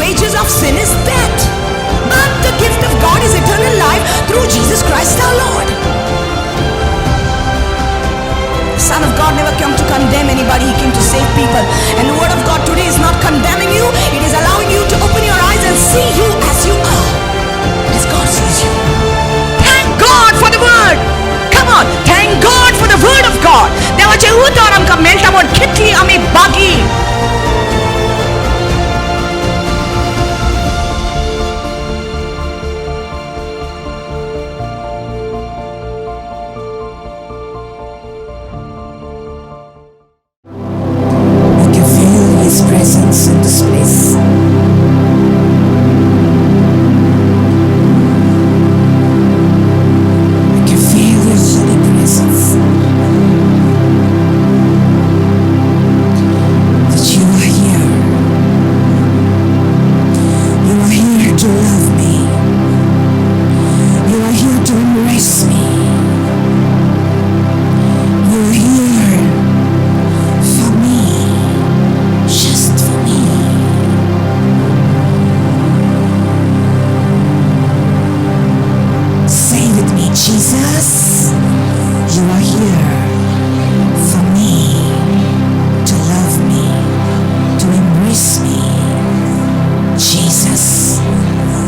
wages of sin is death, but the gift of God is eternal life through Jesus Christ our Lord. The Son of God never came to condemn anybody, He came to save people. And the word of God today is not condemning you, it is allowing you to open your eyes and see you as you are, as God sees you. Thank God for the word. Come on, thank God for the word of God. देवाचें उतर आमकां मेळटा म्हूण कितली आमी भागी. I can feel His presence in this place. I can feel Your holy presence. That You are here. You are here to love me. You are here to embrace me. You are here for me. Just for me. Say with me, Jesus, You are here for me, to love me, to embrace me. Jesus,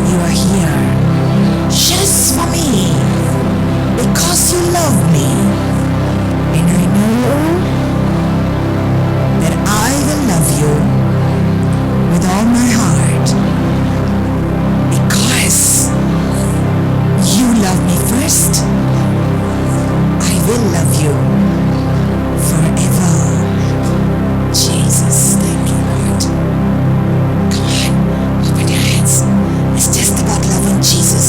You are here just for me, because You love me. And I know that I will love You with all my heart, because You love me first. I will love You forever. Jesus, thank You, Lord. Come on, open your hands. It's just about loving Jesus.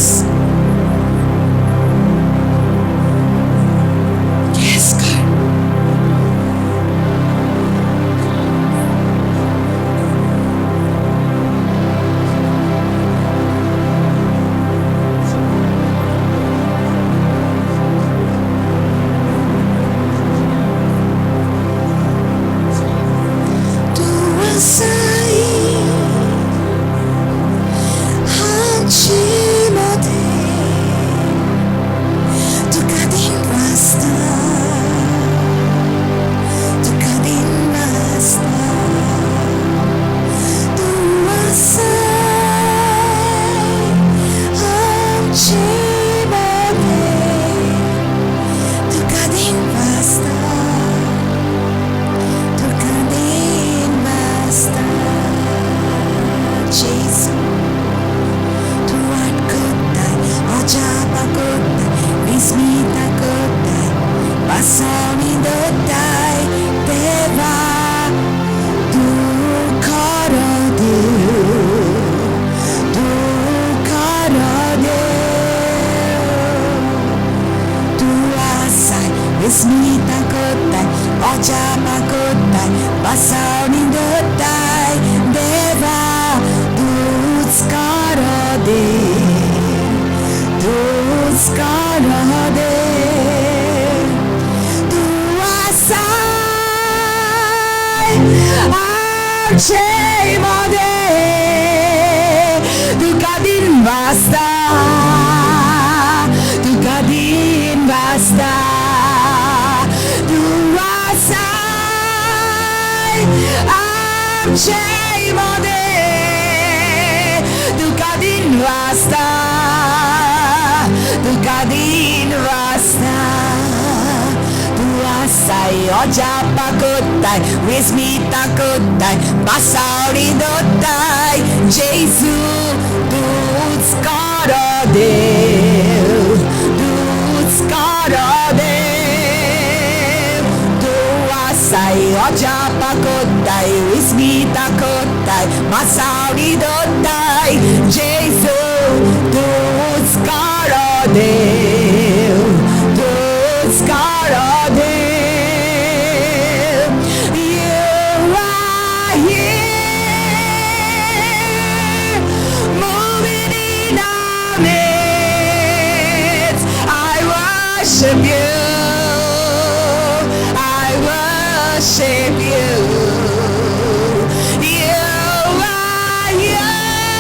Yes, God. तूं आसाय आमचे मदें, तुका दिनवासता, तुका दिनवासता. तूं आसाय आमचे मदें, तुका दिनवासता, तुका दिनवासता. जेजू, तूं वाट कोत्ताय, अजापां कोत्ताय, विस्मिता कोत्ताय, पासावणी दवरताय. देवा, तूं खरो देव, तूं खरो देव. तूं आसाय, विस्मिता कोत्ताय, अजापां कोत्ताय, पासावणी दवरताय. देवा, तूंच खरो देव, तूंच खरो देव. तूं आसाय आमचे मदें, तुका दिनवासता, तुका दिनवासता. तूं आसाय आमचे मदें, तुका दिनवासता, तुका दिनवासता. तूं आसाय, अजापां कोत्ताय, विस्मिता कोत्ताय, पासावणी दवरताय. जेजू, तूंच खरो देव, तूंच खरो देव. तूं आसाय, अजापां कोत्ताय, विस्मिता कोत्ताय, पासावणी दवरताय. जेजू, तूंच खरो देव, तूंच खरो देव. You are here, moving in our midst. I worship You. I worship You. You are here,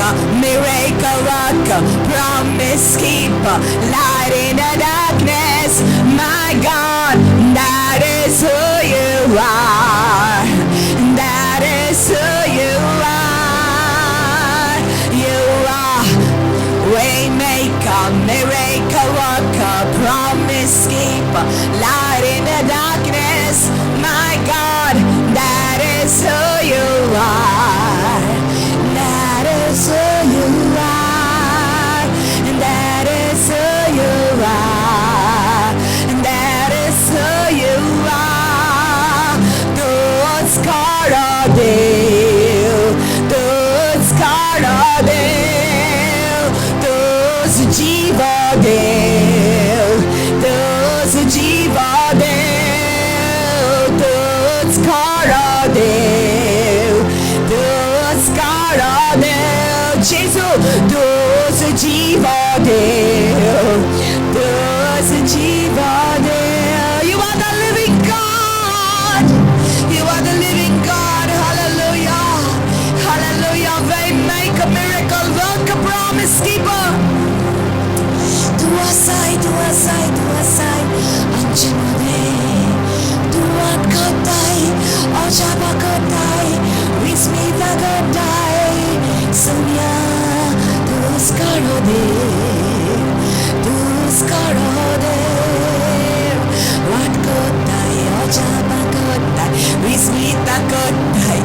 Waymaker, miracle worker, promise keeper, light in the darkness. My God, that is who you are. That is who you are. You are waymaker, miracle worker, promise keeper, light in the darkness. My God, that is who you are. That is who you are. That is who you are. That is who you are. तूच खरो देव, तूच खरो देव, तूच जिवो देव, तूच जिवो देव, तूच खरो देव, तूच खरो देव, जेजू, तूच जिवो देव, तूच जिवो देव. You are the living God. You are the living God. Hallelujah. Hallelujah. Waymaker, miracle worker, promise keeper. तूं आसाय, तूं आसाय, तूं आसाय आमचे मदें. तूं वाट करताय, अजापां करताय, विस्मितां करताय. सोम्या, तूंच खरो देव, तूंच खरो देव. वाट करताय, अजापां करताय, विस्मितां करताय,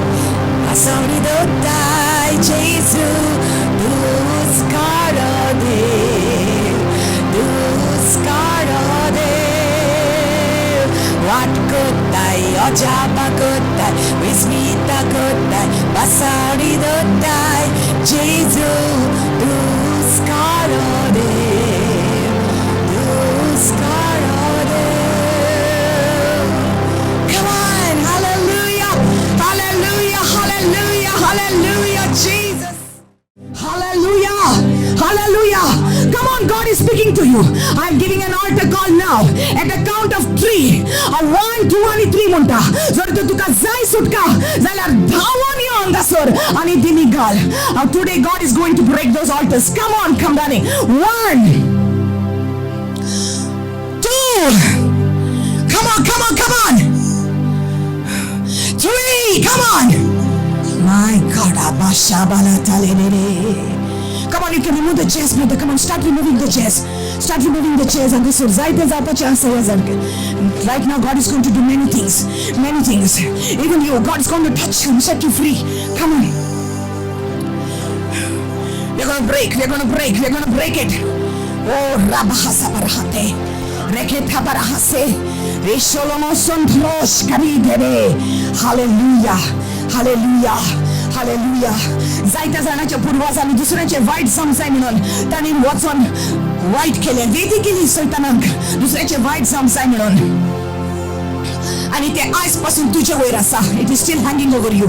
पासवणी दवरताय. जेजू, तूंच खरो देव, तूंच खरो देव. वाट करताय, अजापां करताय, विस्मितां करताय, पासवणी दवरताय. जेजू, तूंच खरो देव, तूंच खरो देव. Come on, hallelujah, hallelujah, hallelujah, hallelujah, Jesus. Hallelujah, hallelujah. Come on, God is speaking to you. I'm giving an altar call now. At the count of three. A one, two, आणि three म्हणटा. जर तर तुका जाय सुटका जाल्यार धांवून यो हांगासर आनी दिमी घाल. Today God is going to break those altars. Come on, come down. One, two. Come on, come on, come on. Three, come on. My God, Abba Shabala Talene. Come on, you can remove the chairs, brother. Come on, start removing the chairs. Start removing the chairs. And this is जायते जावपाचें आसा ह्या सारकें. Right now, God is going to do many things. Many things. Even you, God is going to touch you and set you free. Come on. We're going to break. We're going to break. We're going to break it. Oh, Rabahasa Barahate. Reketa Barahase. Resholomo Sondrosh Karidere. Hallelujah. Hallelujah. Hallelujah. जायत्या जाणाच्या पुर्वाजांनी दुसऱ्याचे वायट जावंक जाय म्हणून तांणी वचोन वायट केलें, वेदी केली सैतानाक दुसऱ्याचे वायट जावंक जाय म्हणून आणि ते आयज पासून तुझ्या वयर आसा. It is still hanging over you.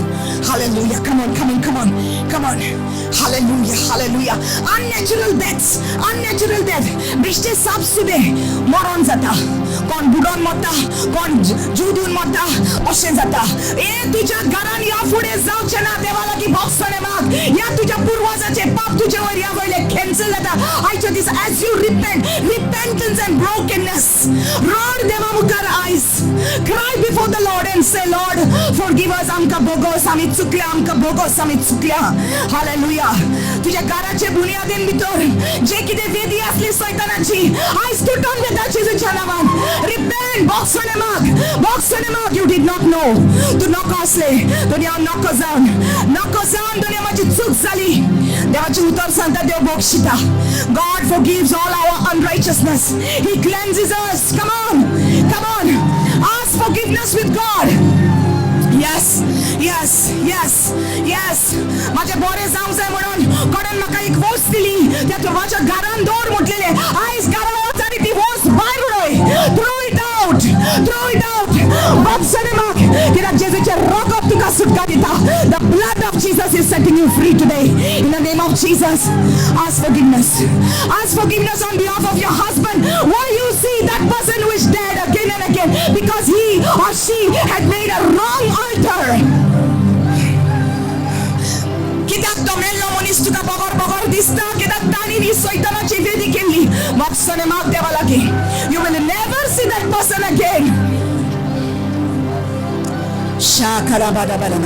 Hallelujah. Come on, come on, come on, come on. Hallelujah, hallelujah. Unnatural deaths, unnatural death. बेश्टे साप सुबे मरण जाता, कोण बुडोन मरता, कोण जीव दिवन मरता, अशें जाता. ए तुझ्या घरान ह्या फुडें जावचें ना. देवा लागीं भोगसणें माग. ह्या तुझ्या पुर्वजाचे पाप तुजे वयर ह्या वयले कॅन्सल जाता आयच्या दीस as you repent. Repentance and brokenness. रड देवा मुखार आयज. Cry before the Lord and say, "Lord, forgive us. आमकां बोगोस, आमी चुकल्या. आमकां बोगोस, आमी चुकल्या." हालेलुया. तुझ्या घराचे बुनियादीन भितर जे कितें वेदी आसली सैतानाची, आयज तुटोन वता जेजूच्या नांवान. रिपेंट. भोगसणें माग, भोगसणें माग. You did not know. तूं नको आसले दुनिया, नको जावन, नको जावन दुनिया, म्हाजी चूक जाली. देवाचें उतर सांगता, देव बक्षिता. God forgives all our unrighteousness. He cleanses us. Come on, come on. Ask forgiveness with God. Yes. म्हाजें बरें जावंक जाय म्हणून कोणान म्हाका एक वस्त दिली, त्या तूं म्हाज्या घरान दवर म्हटलेलें. आयज घरा वच आनी ती वस्त भायर उडय. Throw it out, throw it out. भोगसणें माग, कित्याक जेजूचें रगत तुका सुटका दिता. The blood of Jesus is setting you free today in the name of Jesus. Ask forgiveness. Ask forgiveness on behalf of your husband. Why you see that person who is dead again and again? Because he or she had made a wrong altar. कित्याक तो मेल्लो मनीस तुका बगर बगर दिसता कित्याक तांणी ही सैतानाची वेदी केल्ली. भोगसणे माग देवा लागीं. You will never see that person again. शाखराबादाबाला.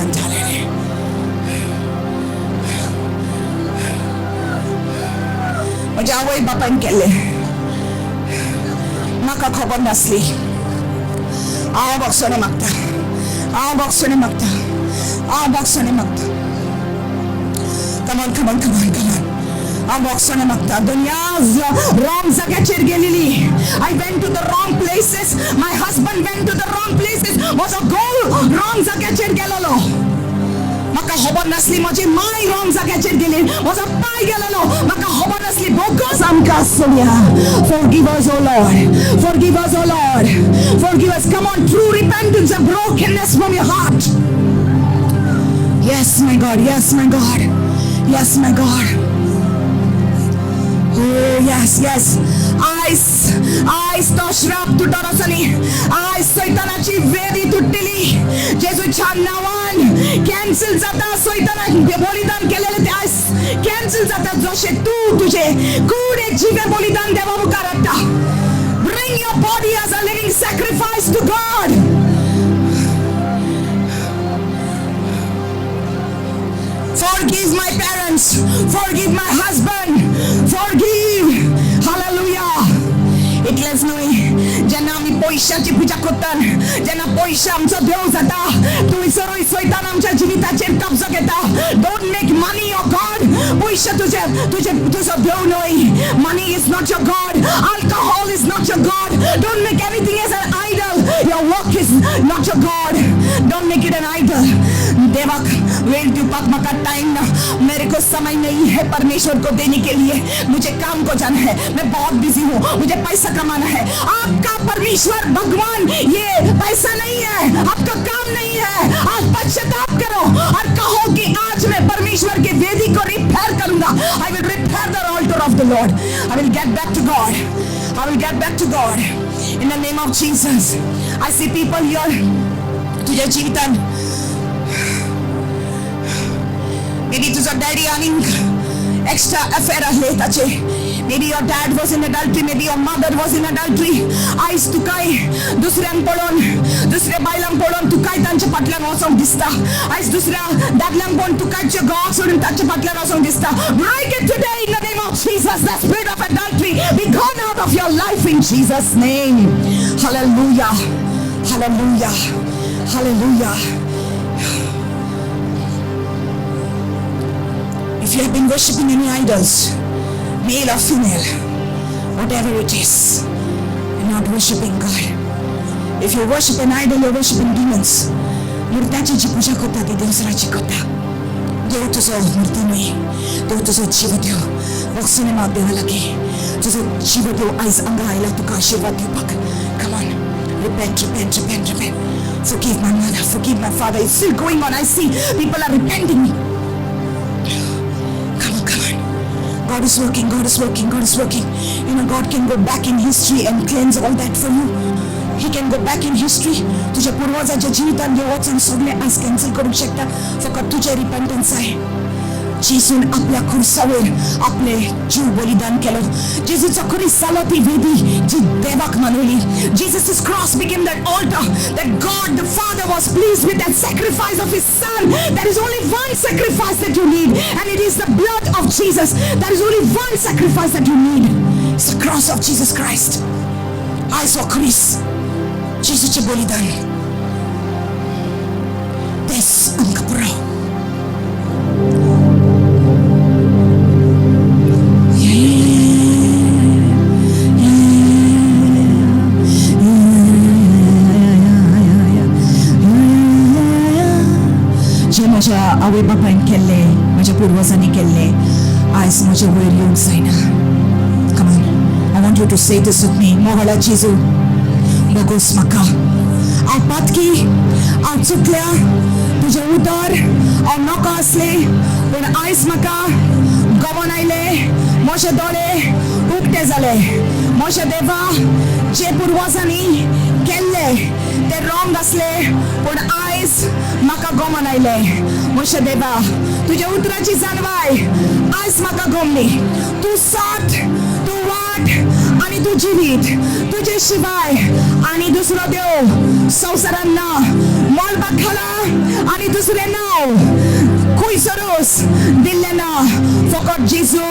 म्हज्या आवय बापायन केल्लें म्हाका खबर नासली. हांव भोगसणें मागता, हांव भोगसणें मागता, हांव भोगसणें मागता. Come on, come on, come on, come on. हांव भोगसणें मागता. दुनिया रॉंग जाग्याचेर गेलेली. I went to the wrong places. My husband went to the wrong places. म्हजो घोव रॉंग जाग्याचेर गेलेलो, म्हाका खबर नासली. म्हजी माय रॉंग जाग्याचेर गेली, म्हजो पाय गेलेलो, म्हाका खबर नासली. बोगस आमकां आसुया. Forgive us, O Lord. Forgive us, O Lord. Forgive us. Come on, true repentance and brokenness from your heart. Yes, my God. Yes, my God. Yes, my God. Oh, yes. आयज आयज तो श्राप तुटत आसली. आयज सैतानाची वेदी तुटली. जेजूच्या नांवान कॅन्सल जाता. सैतानाक बलिदान केलेले ते आयज कॅन्सल जाता. जशें तूं तुजे कूड एक जिवे बलिदान देवा मुखार हाडटा. Bring your body as a living sacrifice to God. Forgive my parents. Forgive my husband. Forgive. Hallelujah. इतलेंच न्हय, जेन्ना आमी पयशाची पुजा करतात, जेन्ना पयशे आमचो देव जाता, थंयसरूय सैतान आमच्या जिविताचेर कब्जो घेता. Don't make money your God. पयशे तुजे तुजे तुजो देव न्हय. Money is not your God. Alcohol is not your God. Don't make anything as an idol. Your work is not your God. Don't make it an idol. देवाक वेळ दिवपाक म्हाका टाइम ना, मेरे को समय नहीं है परमेश्वर को देने के लिए. मुझे काम को जाना है, मैं बहुत बिजी हूँ, मुझे पैसा कमाना है. आपका परमेश्वर भगवान ये पैसा नहीं है, आपका काम नहीं है. आज पश्चाताप करो और कहो कि आज मैं परमेश्वर के वेदी को रिपेयर करूंगा. I will repair the altar of the Lord. I will get back to God. I will get back to God in the name of Jesus. I see people here. तुझ्या जिवितान maybe तुझो daddy आनीक extra affair आहले ताचे. Maybe your dad was in adultery, maybe your mother was in adultery. आयज तुकाय दुसऱ्यांक पळोवन, दुसऱ्या बायलांक पळोवन तुकाय तांच्या फाटल्यान वचोंक दिसता. आयज दुसऱ्या दादल्यांक पळोवन तुकाय घोवाक सोडून तांच्या फाटल्यान वचोंक दिसता. Break it today in the name of Jesus. The spirit of adultery be gone out of your life in Jesus' name. Hallelujah. Hallelujah. Hallelujah. If you have been worshipping any idols, male or female, whatever it is, you're not worshipping God. If you worship an idol, you're worshipping demons. मुर्त्याची जी पूजा करता ती देवसराची करता. देव तुजो मूर्ती न्हय, देव तुजो जीव देव. भोगसणे माग देवा लागीं. तुजो जीव देव आयज हांगा आयला तुका आशिर्वाद दिवपाक. Come on, repent, repent, repent, repent. Forgive my mother, forgive my father. It's still going on. I see people are repenting. Come on, come on. God is working, God is working, God is working. God can go back in history and cleanse all that for you. He can go back in history. तुझ्या पूर्वजाच्या जिवितान देव वचून सगळें आज cancel करूंक शकता. फकत तुजें रिपेंटन्स आहे. जेजून आपल्या खुर्सावयर आपले जीव बलिदान केलो. जेजूचो खुरीस जालो ती वेदी जी देवाक मानवली. Jesus' cross became that altar that God the Father was pleased with that sacrifice of his son. There is only one sacrifice that you need, and it is the blood of Jesus. There is only one sacrifice that you need. It's the cross of Jesus Christ. आयज हो खुरीस जेजूचें बलिदान तेच आमकां पुरो. जे म्हज्या आवय बापायन केल्लें, म्हज्या पुर्वजांनी केल्लें, आयज म्हजे वयर येवंक जायना. Come on, I want you to say this with me. मोगाळा जेजू, बोगोस म्हाका. हांव पातकी, हांव चुकल्या. तुजें उतर हांव नाका आसलें, पूण आयज म्हाका गमन आयलें. म्हजे दोळे उक्ते जाले. म्हज्या देवा, जे पुर्वजांनी केल्ले ते रॉंग आसले, पूण आयज म्हाका गोमन आयलें. म्हज्या देवा, तुज्या उतराची जाणवाय आयज म्हाका गोमली. तूं सत, तूं वाट आनी तूं जिवीत. तुजे शिवाय आनी दुसरो देव संवसारान ना. मळबा खाला आनी दुसरें नांव खुंयसरूच दिल्लें ना. फकत जेजू,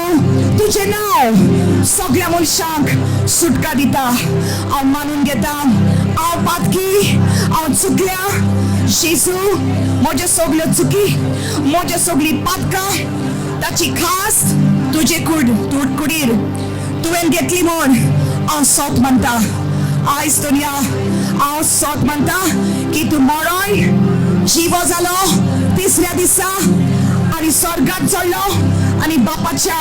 तुजें नांव सगळ्या मनशांक सुटका दिता. हांव मानून घेता, हांव पातकी, हांव चुकल्या. जेजू, म्हज्यो सगल्यो चुकी, म्हज्यो सगळीं पातकां, ताची खास तुजे कूड कुडीर तुवें घेतली म्हूण हांव सोत मानता. आयज दुनिया हांव सोत मानता की तूं मरोन जिवो जालो तिसऱ्या दिसा आनी स्वर्गात चडलो आनी बापाच्या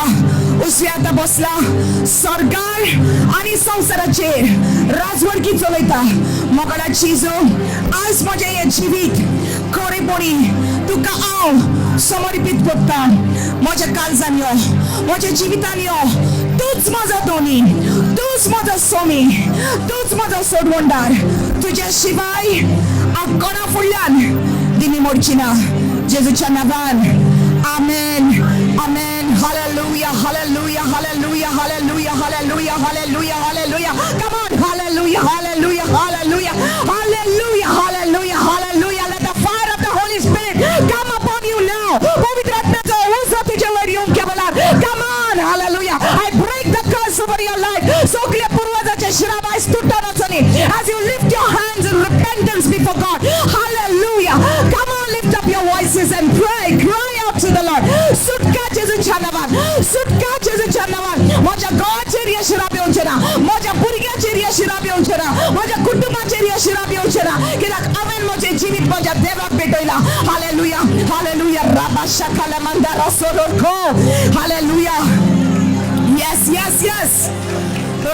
उजव्या हाता बसला. स्वर्गार आनी संवसाराचेर राजवडकी चलयता. मोगाळा जेजू, आयज म्हजें हें जिवीत खरेपणी तुका हांव समर्पीत करता. म्हज्या काळजान यो, म्हज्या जिवितान यो. तूंच म्हजो धनी, तूंच म्हजो सोमी, तूंच म्हजो सोडवणदार. तुज्या शिवाय हांव कोणा फुडल्यान दिमी मोडची ना. जेजूच्या नांवान, आमेन, आमेन. Hallelujah, hallelujah, hallelujah, hallelujah, hallelujah, hallelujah, hallelujah. Come on, hallelujah, hallelujah, hallelujah, hallelujah, hallelujah, hallelujah. Let the fire of the Holy Spirit come upon you now. पवित्र आत्म्याचो उजो तुझ्यावर येऊन Kevlar. Come on, hallelujah. I break the curse over your life. सगळे पूर्वजाचे श्राप आयज तुटून वचोनी as you lift your hands in repentance before God. Hallelujah. Come on, lift up your voices and pray. Cry out to the Lord. सुटका जेजूच्या नावान, सुटका जेजूच्या नावान. म्हज्या घोवाचेर हे श्राप येवचे ना, म्हज्या भुरग्याचेर हे श्राप येवचे ना, म्हज्या कुटुंबाचेर हे श्राप येवचे ना, कित्याक हांवें म्हजें जिवीत म्हज्या देवाक भेटयला. हालेलुया, हालेलुया. राबा शाखाला मंदारा सोरोको. Hallelujah. Yes.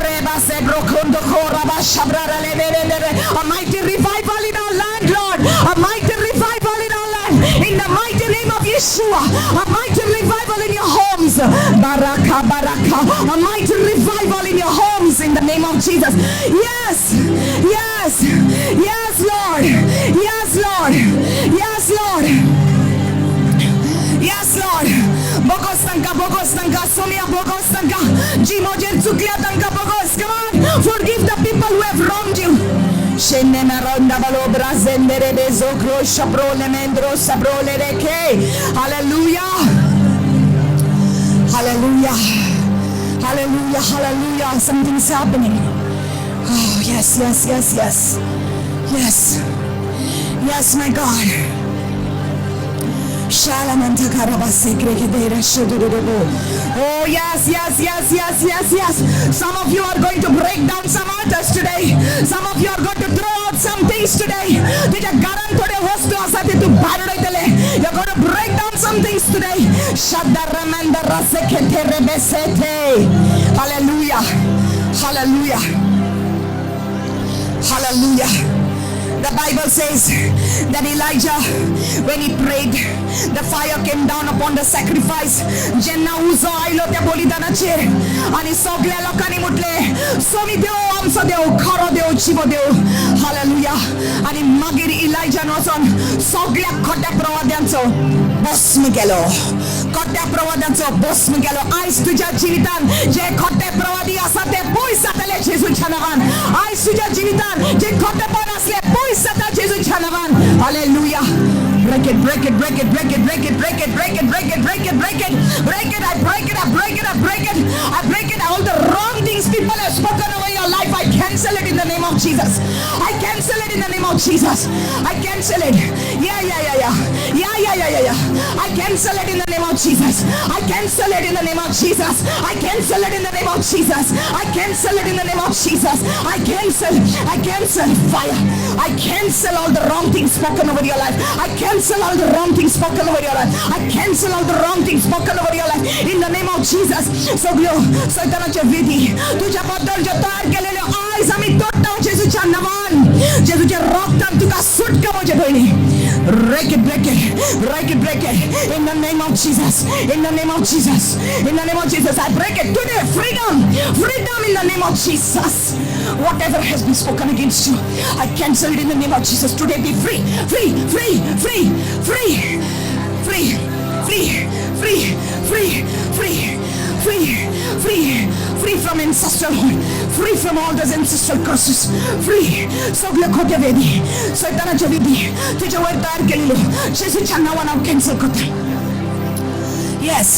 Reba sebro kondo koraba shabrara le le le le. A mighty revival in our land, Lord. A mighty revival in our land. In the mighty name of Yeshua. A mighty revival in your homes. Baraka, baraka. A mighty revival in your homes in the name of Jesus. Yes, Lord. Yes, Lord. Yes, Lord. Yes, Lord. बोगोस तांकां, बोगोस तांकां, सोम्या, बोगोस तांकां. जी म्हजेर चुकल्या तांकां बोगोस. Come on, forgive the people who have wronged you. Scenemeronda balobra zendere bezokro shabro lemendro sabro lereke. Hallelujah. Hallelujah. Hallelujah. Hallelujah. Something's happening. Oh, yes. Yes. Yes, my God. Oh, yes. Some of you are going to break down some altars today. Some of you are going to throw out some things today. तुझ्या घरान थोडे वस्तू आसा ते तूं भायर उडयतले. You're going to break down some things today. Shadaramandarasekete. Hallelujah. Hallelujah. Hallelujah. The Bible says that Elijah, when he prayed, the fire came down upon the sacrifice. जेन्ना उजो आयलो त्या बलिदानाचेर आनी सगळ्या लोकांनी म्हटले, सोमी देव आमचो देव, खरो देव, जिवो देव. हालेलुया. आनी मागीर इलायजान वचोन सगळ्या खोट्या प्रवाद्यांचो भस्म केलो, खोट्या प्रवाद्यांचो भस्म केलो. आयज तुज्या जिवितान जे खोटे प्रवादी आसा ते पयस जातले जेजूच्या नांवान. आयज तुज्या जिवितान जे खोटेपण आसले पयस जाता जेजूच्या नांवान. Hallelujah. Break it, break it, break it, break it, break it, break it, break it, break it, break it, break it, break it. I break it, I break it, I break it, I break it. All the wrong things people have spoken over your life, I cancel it in the name of Jesus. I cancel it in the name of Jesus. I cancel it. Yeah. Yeah. I cancel it in the name of Jesus. I cancel it in the name of Jesus. I cancel it in the name of Jesus. I cancel it in the name of Jesus. I cancel fire. I cancel all the wrong things spoken over your life. I cancel all the wrong things spoken over your life. I cancel all the wrong things spoken over your life in the name of Jesus. सगळ्यो सैतानाच्यो विधी तुझ्या बद्दल ज्यो तयार केलेल्यो आयज आमी तोडटा जेजूच्या नांवान. जेजूच्या रक्तान तुका सुटका, म्हजे भयणी. Break it, break it, break it, break it. In the name of Jesus, in the name of Jesus, in the name of Jesus, I break it today. Freedom, freedom in the name of Jesus. Whatever has been spoken against you, I cancel it in the name of Jesus. Today be free, free, free, free, free, free, free, free, free, free, free, free, free from ancestral hold, free from all those ancestral curses, free. सगळ्यो खोट्यो वेदी, सैतानाच्यो विधी तुजे वयर तयार केल्ल्यो जेजूच्या नांवान हांव cancel करता. Yes,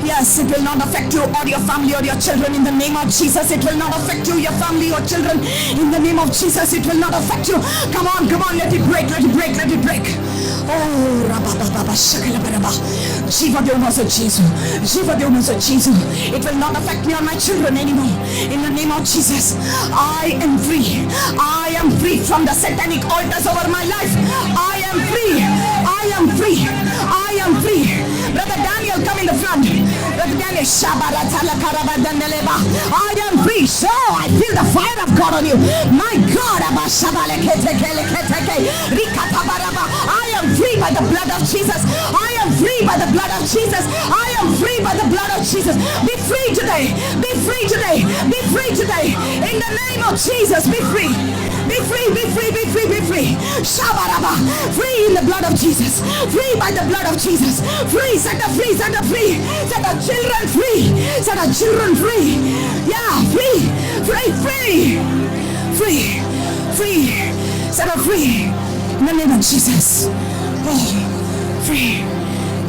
yes, it will not affect you or your family or your children in the name of Jesus. It will not affect you, your family or children in the name of Jesus. It will not affect you. Come on, come on, let it break, let it break, let it break. Oh, rabba, ba, shakala, ba, Jiva देव म्हजो जेजू, जीव देव म्हजो जेजू. It will not affect me or my children anymore. In the name of Jesus, I am free. I am free from the satanic altars over my life. I am free. I am free. I am free. Brother Daniel, come in the front. Brother Daniel, shabaratalakarabadandeleba. I am free. So I feel the fire of God on you. My God, Abba shabaleketekeleketeke, rikatabaraba. I am free by the blood of Jesus. I am free by the blood of Jesus. I am free by the blood of Jesus. Be free today. Be free today. Be free today. In the name of Jesus, be free. Be free, be free, be free, be free. Shabaraba. Free in the blood of Jesus. Free by the blood of Jesus. Free, set her free, set her free. Set our children free. Set our children free. Yeah, free, free, free. Free, free. Set her free. In the name of Jesus. Oh, free.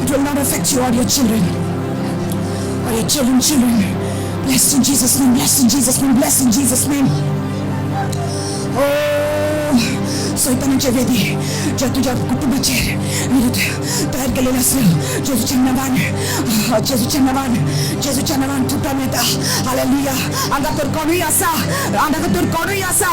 It will not affect you or your children. Or your children, children. Blessed in Jesus' name, blessed in Jesus' name, blessed in Jesus' name. Oh, सैतानाचे वेदी ज्या तुझ्या कुटुंबाचेर विरुद्ध तयार केलेले आसल्यो, जेजूच्या नांवान, जेजूच्या नांवान, जेजूच्या नांवान तुटोन येता. हालेलुया. हांगा तर कोणूय आसा, हांगा तर कोणूय आसा,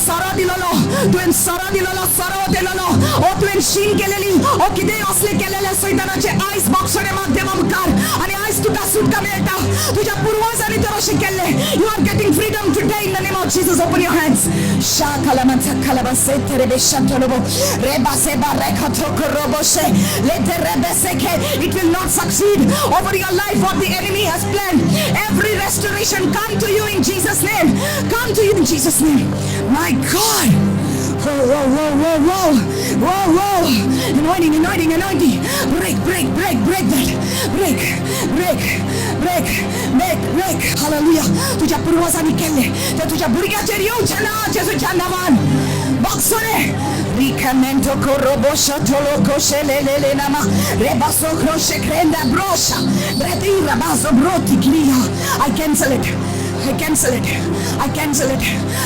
सोरो दिलोलो, तुवें सोरो दिलोलो, सोरो दिलोलो, ओ तुवें शीन केलेली, ओ कितेंय असलें केलेलें सैतानाचे, आयज बॉक्सरे माध्यमा मुखार आनी आयज तुका सुटका मेळटा. तुज्या पुर्वजांनी तर अशें केल्लें. You are getting freedom today in the name of Jesus. Open your hands. Shakalamansakalabase. It will not succeed over your life what the enemy has planned. Every restoration come to you in Jesus' name. Come to you in Jesus' name. My God. Whoa, whoa, whoa, whoa, whoa, whoa, whoa. Anointing, anointing, anointing. Break, break, break, break that. Break, break, break, break, break. Hallelujah. तुझ्या पूर्वजांनी केल्लें ते तुझ्या भुरग्याचेर येवचें ना जेजूच्या नांवान. Boxore. Ricamento corobosha toloko shelelele nama rebaso croshe krenda brosha bretira baso broti klia. I cancel it. I cancel it. I cancel it.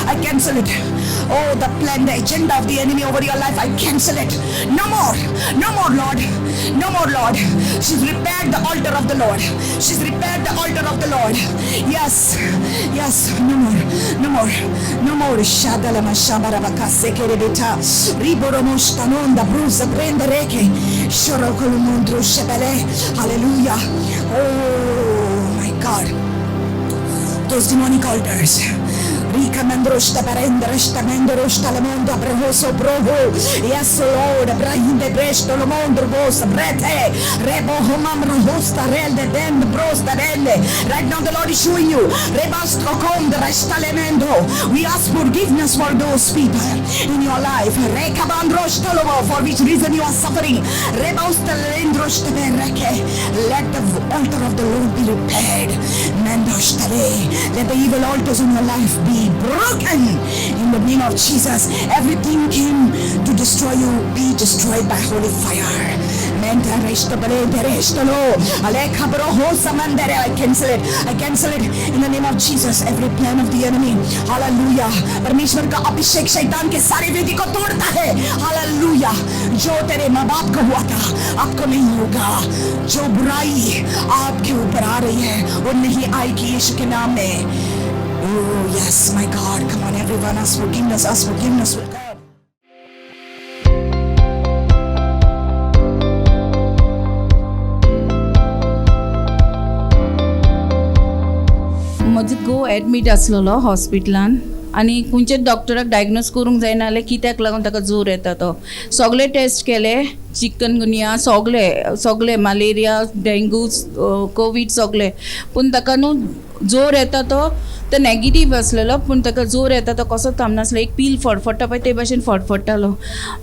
I cancel it. Oh, the plan, the agenda of the enemy over your life, I cancel it. No more. No more, Lord. No more, Lord. She's repaired the altar of the Lord. She's repaired the altar of the Lord. Yes. Yes. No more. No more. No more. Shadalama shabarabaka sekerebeta. Riboromoshtanonda brusa prende reke. Shorokolumundru shebele. Hallelujah. Oh, my God. Those demonic altars. Rikamendroshta barendreshta mendroshta lamondo brehoso broho. Yes, Lord. Brahinde bresto lomondo bosa brete. Rebo homam rohosta relde den brosta rende. Right now the Lord is showing you. Rebastro kond resta lemendo. We ask forgiveness for those people in your life. Rekabandroshta lomo, for which reason you are suffering. Rebosta lendroshta bereke. Let the altar of the Lord be repaired. Mendoshtale. Let the evil altars in your life be broken in the name of Jesus. Everything came to destroy you, be destroyed by holy fire. I cancel it. I cancel it in the name of Jesus. Every plan of the enemy. Hallelujah. परमेश्वर का अभिषेक शैतान K सारे वेदी को तोड़ता है. Hallelujah. जो तेरे माँ बाप को हुआ था आपको नहीं होगा. जो बुराई आपके ऊपर आ रही है वो नहीं आएगी यीशु के नाम में. Oh yes, my God. Come on, everyone, ask forgiveness, ask forgiveness with God. म्हजो घोव एडमीट आसलेलो हॉस्पिटलान. आनी खंयच्याच डॉक्टराक डायग्नोज करूंक जायना जाल्यार कित्याक लागून ताका जोर येता तो. सगळे टेस्ट केले, चिकनगुनिया सगळे सगळे, मलेरिया, डेंगू, कोवीड सगळे, पूण ताका न्हू जोर येता तो तो नेगेटीव आसलेलो, पूण ताका जोर येता तो कसो थांबनासलो. एक पील फडफडटा पळय ते भाशेन फडफडटालो.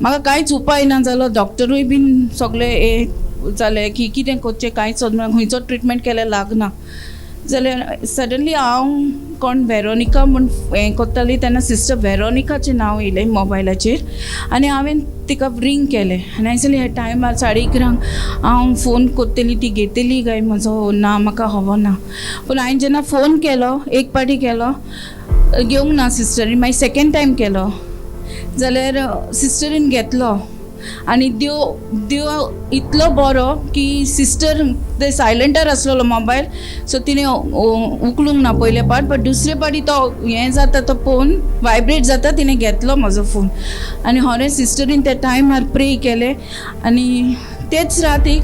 म्हाका कांयच उपाय ना जालो. डॉक्टरूय बीन सगळे हे जाले की कितें करचें, कांयच खंयचो ट्रिटमेंट केल्यार लागना जाल्यार सडनली हांव कोण वेरोनिका म्हूण हें करताली तेन्ना सिस्टर वेरोनिकाचें नांव येयलें मोबायलाचेर आनी हांवें तिका रिंग केलें आनी हांवें सांगलें, ह्या टायमार 11:30 हांव फोन करतली, ती घेतली काय म्हजो ना म्हाका खबर ना. पूण हांवें जेन्ना फोन केलो, एक पाटी केलो, घेवंक ना सिस्टरीन. मागीर सेकेंड टायम केलो जाल्यार सिस्टरीन घेतलो आनी देव देव इतलो बरो की सिस्टर ते सायलंटार आसलेलो मोबायल, सो तिणें उखलूंक ना पयले पाट, बट दुसरे पाटी तो हें जाता, तो फोन वायब्रेट जाता, तिणें घेतलो म्हजो फोन आनी होरें सिस्टरीन त्या टायमार प्रे केलें आनी तेच रातीक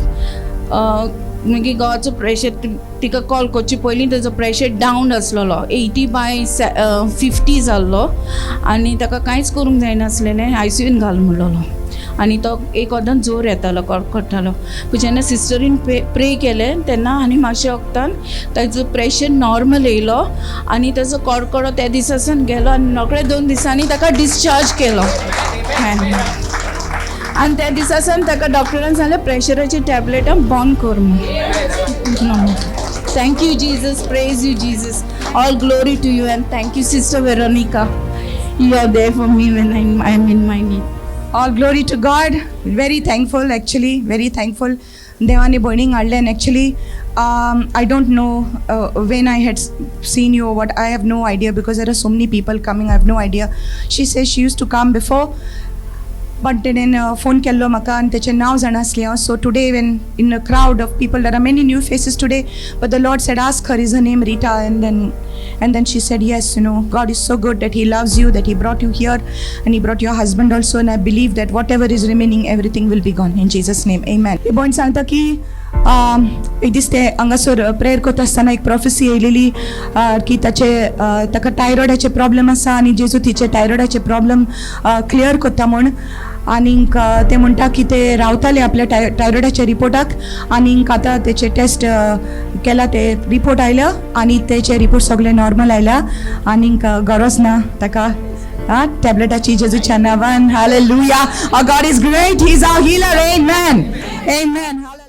मागीर घोवाचो प्रेशर, तिका कॉल करचे पयलीं तेजो प्रेशर डावन आसलेलो, 80/50 जाल्लो आनी ताका कांयच करूंक जायनासलेलें, आयसीयून घाल म्हणलेलो आनी तो एक अर्दान जोर येतालो, कडकडटालो. पूण जेन्ना सिस्टरीन प्रे केलें तेन्ना आनी मातशें वखदान ताजो प्रेशर नॉर्मल येयलो आनी ताजो कडकडो त्या दिसासून गेलो आनी रोखडे 2 दिसांनी ताका डिस्चार्ज केलो आनी त्या दिसासून ताका डॉक्टरान सांगलें प्रेशराची टॅबलेटां बंद कर म्हूण. Thank you Jesus, praise you Jesus, all glory to you and thank you, Sister Veronica. You are there for me when I am in my need. All glory to God. Very thankful, actually, very thankful. देवाने भयणीक हाडलें and actually I don't know when I had seen you, what, I have no idea because there are so many people coming. I have no idea. She says she used to come before, but तेणेन phone केल्लो म्हाका आनी तेचें नांव जाणा आसलें हांव. So today when in a crowd of people, there are many new faces today, but the Lord said, "Ask her, is her name Rita?" And then she said yes. God is so good that He loves you, that He brought you here and He brought your husband also, and I believe that whatever is remaining, everything will be gone in Jesus' name. Amen. ही भयण सांगता की एक दीस ते हांगासर prayer करता आसतना एक प्रोफेसी येयलेली की ताचे ताका थायरॉयडाचे प्रॉब्लम आसा आनी जेजू तिचे थायरॉयडाचे प्रॉब्लम क्लियर करता म्हूण. आनीक ते म्हणटा की ते रावताले आपल्या थायरॉयडाच्या रिपोर्टाक आनीक आतां तेचे टेस्ट केला, ते रिपोर्ट आयल्या आनी तेचे रिपोर्ट सगळे नॉर्मल आयल्या आनीक गरज ना ताका हा टॅबलेटाची जेजूच्या नांवान. Hallelujah. Our God is great. He is our healer. Amen. Amen. Hallelujah.